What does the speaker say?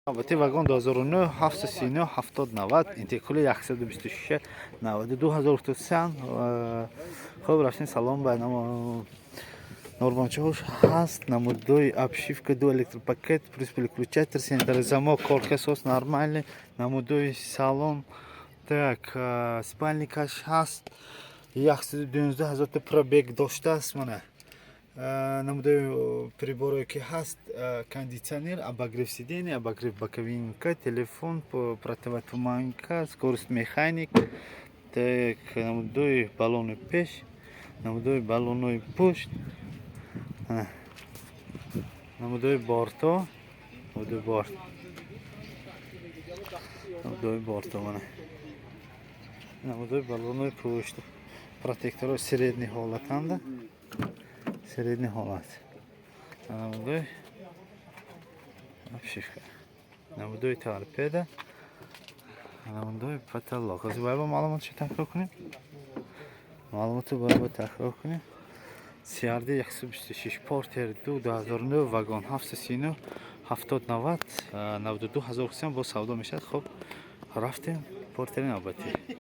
Навбати вагон 2009, 739 70 90, интекули 126 92 ҳазор тусян. Хуб, рафтем салон ба норбончаҳош ҳаст, намудои обшивка, ду электропакет, плюс переключатель, центр замок, коркасос нормальный, намудои салон. Так, спальникаш ҳаст, 112 ҳазорта пробег доштааст. Мана намудои приборое ки ҳаст: кондитсионер, обогрев сиденья, обогрев боковинка, телефон, противотуманка, скорость механик. Так, намудои баллони пеш, намудои баллонои пушт, намудои борто, намудои борт, намудои борто, мана намудои баллонои пушт, протекторҳои средний ҳолатанда, средний ҳолат, намудои обшивка, намудои торпеда, намудои потолок. Ҳозир бояд бо маълумотшо такрор кунем, маълумотро бояд бо такрор кунем. CRD 126 Портер 2 2009 вагон, 739 70 90, 92 ҳазор сом бо савдо мешавад. Хуб, рафтем портери навбатӣ.